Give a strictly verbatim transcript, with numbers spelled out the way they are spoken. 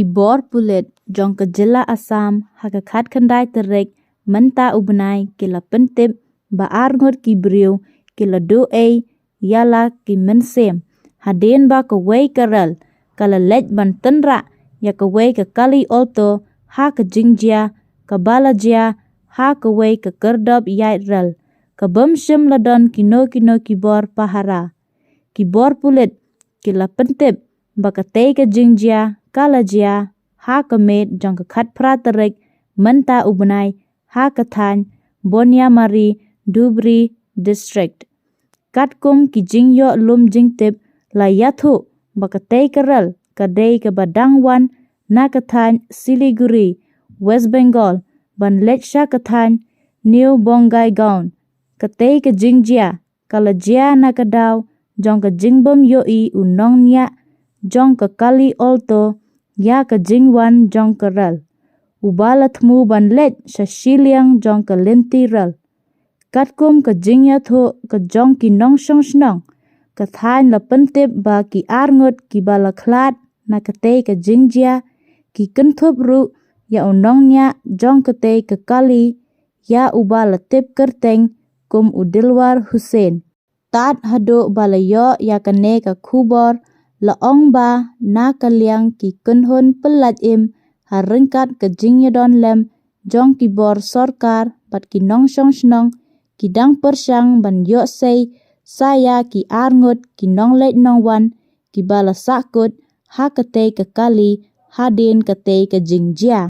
Ki bor pulit jong ka jylla Assam ha ka khatkhyndai tarik mynta u bnai ki la pyntip ba arngut ki briew ki la duh ei ïa la ki mynsiem hadien ba kawei ka rel ka la leit ban tynrah ïa kawei ka kali Alto ha ka jingjia kaba la jia ha kawei ka kyrdop ïaid rel ka bym shym la don kino kino ki bor pahara. Ki bor pulit ki la pyntip ba katei ka jingjia ka la jia ha ka miet jong ka khatphra tarik mynta u bnai ha ka thaiñ Boniamari, Dhubri District. Katkum ki jingïoh lum jingtip la ïathuh ba katei ka rel ka dei kaba dang wan na ka thaiñ Siliguri, West Bengal ban leit sha ka thaiñ New Bongaigaon. Katei ka jingjia ka la jia na ka daw jong ka jingbym ïohi u nongñiah jong ka kali Alto ïa ka jingwan jong ka rel, uba la thmu ban leit sha shiliang jong ka lynti rel. Katkum ka jingïathuh ka jong ki nongshong shnong, ka thaiñ la pyntip ba ki arngut kiba la khlad na katei ka jingjia ki kynthup ruh ïa u nongñiah jong katei ka kali, ïa uba la tip kyrteng kum u Dilwar Hussain. Tad haduh ba la ïoh ïa kane ka khubor, la ong ba na ka liang ki kynhun pyllait im ha ryngkat ka jingïadon lem jong ki bor sorkar bad ki nongshong shnong ki dang pyrshang ban ïoh sei sa ïa ki arngut ki nongleit nongwan kiba la sahkut ha katei ka kali hadien katei ka jingjia.